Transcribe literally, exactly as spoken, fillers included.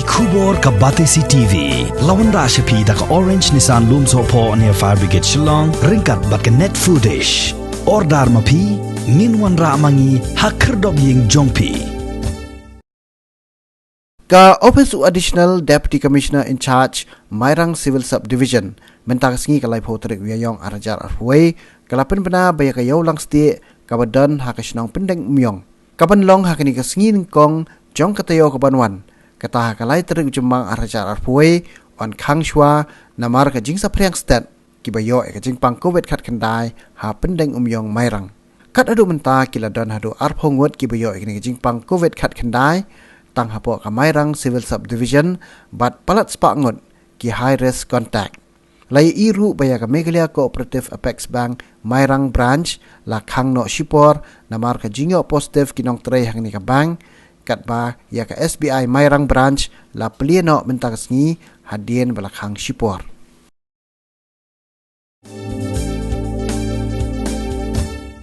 Khubor ka Batesi T V la wanrah sha phi da ka Orange Nissan Lumsohphoh near Fire Brigade Shillong ryngkat bad ka Net Foodish. Order ma phi, ngin wanrah ma ngi ha khyrdop ïing jong phi. Ka Office u Additional Deputy Commissioner in Charge, Mairang Civil Subdivision, mynta ka sngi ka laiphew tarik u Ïaïong arhajar arphew wei, ka la pynbna ba ïa ka ïew langstieh kaba don ha ka shnong Pyndeng Umïong, kaban long ha kane ka sngi nyngkong jong ka taïew kaban wan, kata ha ka lai tarik u Jymmang arhajar arphew wei, yn khang shuwa namar ka jingsaphriang stet kiba ïoh ïa ka jingpang Covid khatkhyndai ha Pyndeng Umïong Mairang. Kat haduh mynta ki la don haduh arphew ngut kiba ïoh ïa kane ka jingpang Covid khatkhyndai, tang hapoh ka Mairang Civil Subdivision, bad palat spah ngut ki high risk contact. La ïohi ruh ba ïa ka Meghalaya Cooperative Apex Bank Mairang Branch la khang noh shipor namar ka jingïoh positive ki nongtrei ha kane ka bank, katba ïa ka S B I Mairang Branch la plie noh mynta ka sngi hadien ba la khang shipor.